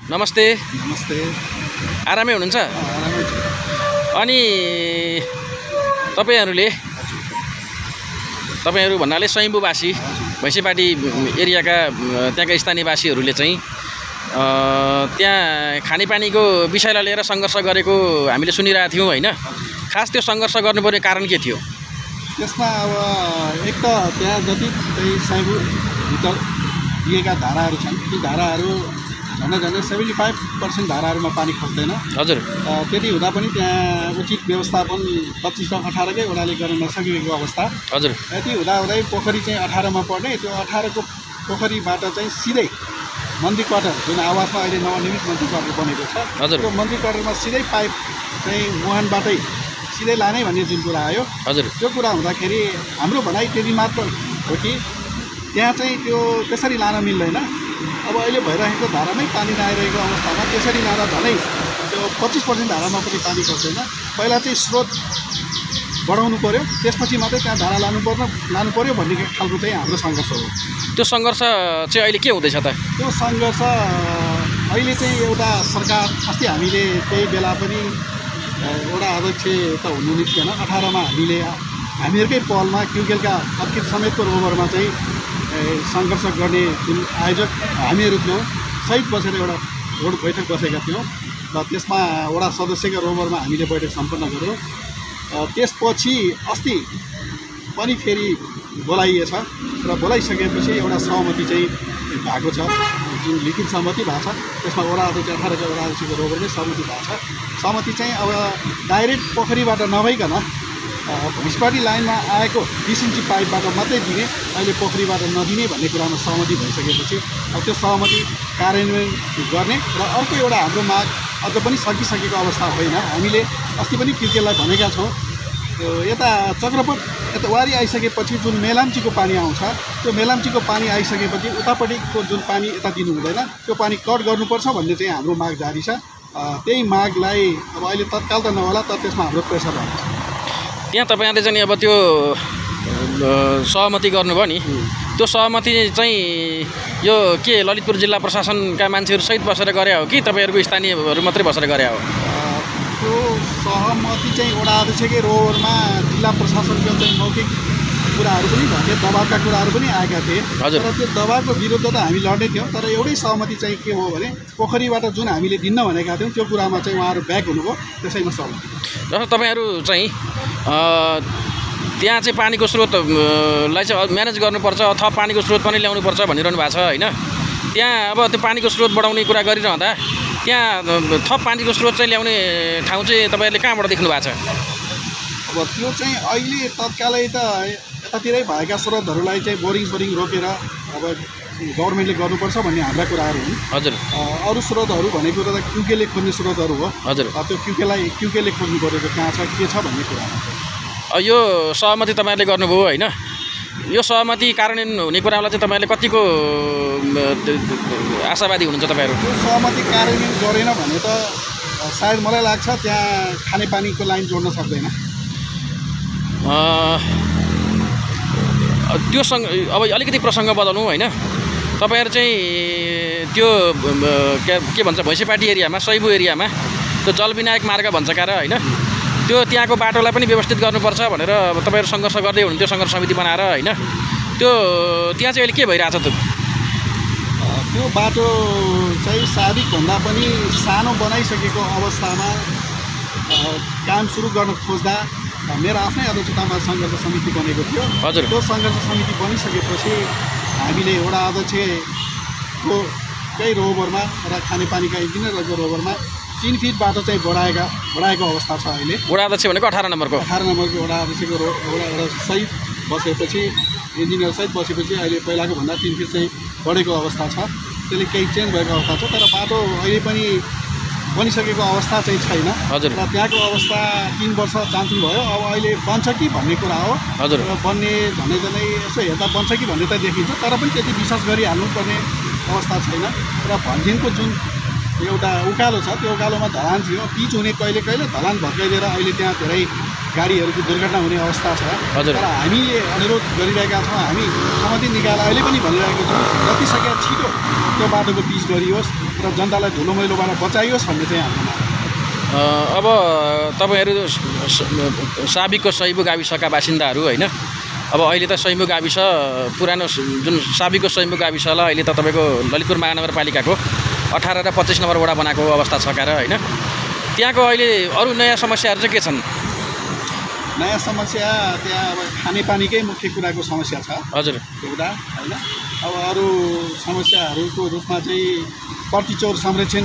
नमस्ते। नमस्ते। आरामै हुनुहुन्छ? आरामै छु। अनि तपाईहरु भन्नाले स्वयम्भूवासी भैँसेपाटी एरियाका त्यहाँका स्थानीयवासीहरूले चाहिँ त्यहाँ खानेपानीको विषयलाई लिएर सङ्घर्ष गरेको हामीले सुनिरहेका थियौँ हैन। खास त्यो सङ्घर्ष गर्नुपर्ने कारण के थियो? त्यसमा अब एक त त्यहाँ जति चाहिँ स्वयम्भूभित्र दिएका धाराहरू छन् ती धाराहरू झन्डै 75% धाराहरूमा पानी खस्दैन। हजुर। त्यति हुँदा पनि त्यहाँ उचित व्यवस्थापन 25 र 18 कै वडाले गर्न नसकेको अवस्था। हजुर। यति हुँदाहुँदै पोखरी चाहिँ 18 मा पर्ने, त्यो 18 को पोखरीबाट चाहिँ सिधै मन्त्री क्वार्टर जुन आवासमा अहिले नवनिर्मित मन्त्री क्वार्टर बनेको छ, त्यो मन्त्री क्वार्टरमा सिधै पाइप चाहिँ मुहानबाटै सिधै लाने भन्ने जुन कुरा आयो। हजुर। त्यो कुरा हुँदाखेरि हाम्रो भनाइ त्यति मात्र हो कि त्यहाँ चाहिँ त्यो त्यसरी लान मिल्दैन। अब अहिले भइरहेको धारामै पानी नआइरहेको अवस्थामा त्यसरी लाँदा झनै त्यो 25% धारामा पनि पानी खस्दैन। पहिला चाहिँ स्रोत बढाउनु पर्यो, त्यसपछि मात्रै त्यहाँ धारा लानु पर्यो भन्ने खालको चाहिँ हाम्रो सङ्घर्ष हो। त्यो सङ्घर्ष चाहिँ अहिले के हुँदैछ त? त्यो सङ्घर्ष अहिले चाहिँ एउटा सरकार, अस्ति हामीले त्यही बेला पनि वडा अध्यक्ष त हुनु निस्केन, 18 मा हामीहरूकै पहलमा क्युकेलका अर्किड समेतको रोभरमा चाहिँ सङ्घर्ष गर्ने जुन आयोजक हामीहरू थियौँ, सहित बसेर एउटा बैठक बसेका थियौँ र त्यसमा वडा सदस्यका रोभरमा हामीले बैठक सम्पन्न गऱ्यौँ। त्यसपछि अस्ति पनि फेरि बोलाइएछ र बोलाइसकेपछि एउटा सहमति चाहिँ भएको छ, जुन लिखित सहमति भएको छ। त्यसमा वडा अध्यक्ष 18 का वडा अध्यक्षको रोभरमै सहमति भएको छ। सहमति चाहिँ अब डाइरेक्ट पोखरीबाट नभइकन भैँसपाटी लाइनमा आएको 20 इन्ची पाइपबाट मात्रै दिने, अहिले पोखरीबाट नदिने भन्ने कुरामा सहमति भइसकेपछि अब त्यो सहमति कार्यान्वयन गर्ने र अर्को एउटा हाम्रो माग अझ पनि सकिसकेको अवस्था होइन। हामीले अस्ति पनि क्युकेललाई भनेका छौँ, त्यो यता चक्रपथ यता वारी आइसकेपछि जुन मेलाम्चीको पानी आउँछ, त्यो मेलाम्चीको पानी आइसकेपछि उतापट्टिको जुन पानी यता दिनु हुँदैन, त्यो पानी कट गर्नुपर्छ भन्ने चाहिँ हाम्रो माग जारी छ। त्यही मागलाई अब अहिले तत्काल त नहोला, तर त्यसमा हाम्रो प्रेसर रहन्छ। त्यहाँ तपाईँहरूले चाहिँ अब त्यो सहमति गर्नुभयो नि, त्यो सहमति चाहिँ यो के ललितपुर जिल्ला प्रशासनका मान्छेहरू सहित बसेर गरे हो कि तपाईँहरूको स्थानीयहरू मात्रै बसेर गरे हो? त्यो सहमति चाहिँ वडा अध्यक्षकै रोभरमा जिल्ला प्रशासनको चाहिँ मौखिक कुराहरू पनि भने, दबावका कुराहरू पनि आएका थिए। हजुर। तर त्यो दबावको विरुद्ध त हामी लड्दै थियौँ, तर एउटै सहमति चाहिँ के हो भने पोखरीबाट जुन हामीले दिन्न भनेका थियौँ त्यो कुरामा चाहिँ उहाँहरू ब्याक हुनुभयो, त्यसैमा सहमति। जस्तो तपाईँहरू चाहिँ त्यहाँ चाहिँ पानीको स्रोतलाई चाहिँ म्यानेज गर्नुपर्छ, थप पानीको स्रोत पनि ल्याउनुपर्छ भनिरहनु भएको छ होइन। त्यहाँ अब त्यो पानीको स्रोत बढाउने कुरा गरिरहँदा त्यहाँ थप पानीको स्रोत चाहिँ ल्याउने ठाउँ चाहिँ तपाईँहरूले कहाँबाट देख्नु भएको छ? अब त्यो चाहिँ अहिले तत्कालै त यतातिरै भएका स्रोतहरूलाई चाहिँ बोरिङ रोकेर अब गभर्मेन्टले गर्नुपर्छ भन्ने हाम्रा कुराहरू हुन्। हजुर। अरू स्रोतहरू भनेको त क्युकेले खोज्ने स्रोतहरू हो। हजुर। त्यो क्युकेले खोज्नु परेको कहाँ छ, के छ भन्ने कुरामा यो सहमति तपाईँहरूले गर्नुभयो होइन। यो सहमति कार्यान्वयन हुने कुरालाई चाहिँ तपाईँहरूले कतिको आशावादी हुनुहुन्छ तपाईँहरू? त्यो सहमति कार्यान्वयन गरेन भने त सायद मलाई लाग्छ त्यहाँ खानेपानीको लाइन जोड्न सक्दैन। त्यो अब अलिकति प्रसङ्ग बदलौँ होइन। तपाईँहरू चाहिँ त्यो के भन्छ भैँसेपाटी एरियामा, शैबु एरियामा त्यो जलविनायक मार्ग भन्छ का र होइन, त्यो त्यहाँको बाटोलाई पनि व्यवस्थित गर्नुपर्छ भनेर तपाईँहरू सङ्घर्ष गर्दै हुनुहुन्थ्यो सङ्घर्ष समिति बनाएर होइन। त्यो त्यहाँ चाहिँ अहिले के भइरहेछ त? त्यो बाटो चाहिँ साबिकभन्दा पनि सानो बनाइसकेको अवस्थामा काम सुरु गर्न खोज्दा मेरो आफ्नै अध्यक्षतामा सङ्घर्ष समिति बनेको थियो। हजुर। त्यो सङ्घर्ष समिति बनिसकेपछि हामीले वडा अध्यक्षको केही रोभरमा र खानेपानीका इन्जिनियरहरूको रोभरमा 3 फिट बाटो चाहिँ बढाएको अवस्था छ अहिले। वडा अध्यक्ष भनेको 18 नम्बरको वडा अध्यक्षको वडा सहित बसेपछि, इन्जिनियर सहित बसेपछि अहिले पहिलाको भन्दा 3 फिट चाहिँ बढेको अवस्था छ। त्यसले केही चेन्ज भएको अवस्था छ, तर बाटो अहिले पनि बनिसकेको अवस्था चाहिँ छैन। हजुर। र त्यहाँको अवस्था 3 वर्ष चान्चुङ भयो, अब अहिले बन्छ कि भन्ने कुरा हो। हजुर। र बन्ने झनै यसो हेर्दा बन्छ कि भन्ने त देखिन्छ, तर पनि त्यति विश्वास गरिहाल्नुपर्ने अवस्था छैन। र भन्जिनको जुन एउटा उकालो छ, त्यो उकालोमा ढलान थियो, पिच हुने कहिले ढलान भत्काइदिएर अहिले त्यहाँ धेरै गाडीहरूको दुर्घटना हुने अवस्था छ। हजुर। तर हामीले अनुरोध गरिरहेका छौँ, हामी सहमति निकायलाई अहिले पनि भनिरहेको छौँ, जतिसक्दो छिटो त्यो बाटोको पिच गरियोस् र जनतालाई धुलो मैलोबाट बचाइयोस् भन्ने चाहिँ हाम्रो माग। अब तपाईँहरू साबिकको सैबु गाविसका बासिन्दाहरू होइन, अब अहिले त सैबु गाविस पुरानो जुन साबिकको सैबु गाविसलाई अहिले त तपाईँको ललितपुर महानगरपालिकाको 18 र 25 नम्बर वडा बनाएको अवस्था छ कार होइन। त्यहाँको अहिले अरू नयाँ समस्याहरू चाहिँ के छन्? नयाँ समस्या त्यहाँ अब खानेपानीकै मुख्य कुराको समस्या छ। हजुर। एउटा होइन। अब अरू समस्याहरूको रूपमा चाहिँ प्रतिचौर संरक्षण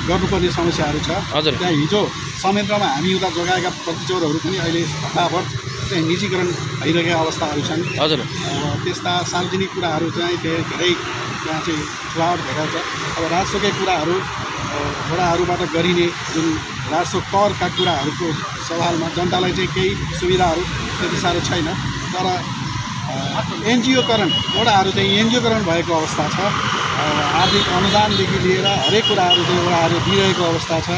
गर्नुपर्ने समस्याहरू छ। हजुर। त्यहाँ हिजो संयन्त्रमा हामी उता जोगाएका प्रतिचौरहरू पनि अहिले फटाफट चाहिँ निजीकरण भइरहेका अवस्थाहरू छन्। हजुर। अब त्यस्ता सार्वजनिक कुराहरू चाहिँ धेरै त्यहाँ चाहिँ खुलावट भइरहेको छ। अब राजस्वकै कुराहरू वडाहरूबाट गरिने जुन राजस्व करका कुराहरूको सवालमा जनतालाई चाहिँ केही सुविधाहरू त्यति साह्रो छैन। तर एनजिओकरण वडाहरू चाहिँ एनजिओकरण भएको अवस्था छ। आर्थिक अनुदानदेखि लिएर हरेक कुराहरू चाहिँ वडाहरू दिइरहेको अवस्था छ।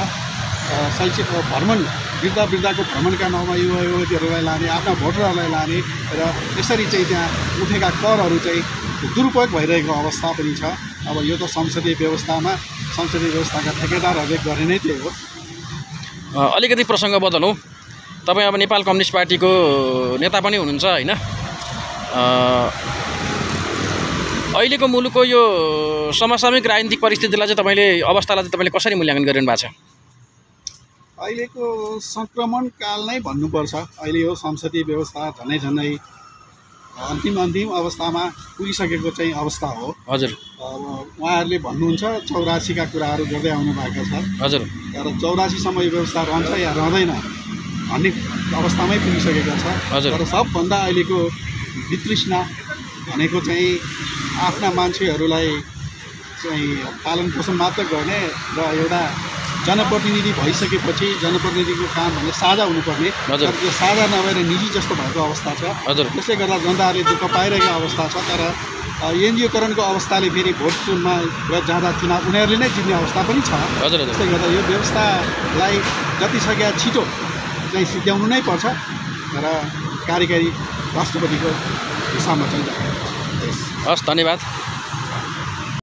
शैक्षिक भ्रमण वृद्धको भ्रमणका नाउँमा युवा युवतीहरूलाई लाने, आफ्ना भोटरहरूलाई लाने र यसरी चाहिँ त्यहाँ उठेका करहरू चाहिँ दुरुपयोग भइरहेको अवस्था पनि छ। अब यो त संसदीय व्यवस्थाका ठेकेदारहरूले गर्ने नै त्यही हो। अलिकति प्रसङ्ग बदलौँ, तपाईँ अब नेपाल कम्युनिस्ट पार्टीको नेता पनि हुनुहुन्छ होइन। अहिलेको मुलुकको यो समसामयिक राजनीतिक परिस्थितिलाई चाहिँ अवस्थालाई चाहिँ तपाईँले कसरी मूल्याङ्कन गरिरहनु भएको छ? अहिलेको सङ्क्रमण काल नै भन्नुपर्छ। अहिले यो संसदीय व्यवस्था झन्डै अन्तिम अवस्थामा पुगिसकेको चाहिँ अवस्था हो। हजुर। अब उहाँहरूले भन्नुहुन्छ 84 का कुराहरू गर्दै आउनु भएको छ। हजुर। तर 84 सम्म यो व्यवस्था रहन्छ या रहँदैन भन्ने अवस्थामै पुगिसकेको छ। हजुर। तर सबभन्दा अहिलेको वितृष्णा भनेको चाहिँ आफ्ना मान्छेहरूलाई चाहिँ पालन पोषण मात्र गर्ने र एउटा जनप्रतिनिधि भइसकेपछि जनप्रतिनिधिको काम भने साझा हुनुपर्ने, तर त्यो साझा नभएर निजी जस्तो भएको अवस्था छ। हजुर। त्यसले गर्दा जनताहरूले दुःख पाइरहेको अवस्था छ। तर एनजिओकरणको अवस्थाले फेरि भोट चुनमा जाँदा चुनाव उनीहरूले नै जित्ने अवस्था पनि छ। हजुर। त्यसले गर्दा यो व्यवस्थालाई जतिसक्दो छिटो चाहिँ सिद्ध्याउनु नै पर्छ र कार्यकारी राष्ट्रपतिको हिसाबमा चाहिँ हस्, धन्यवाद।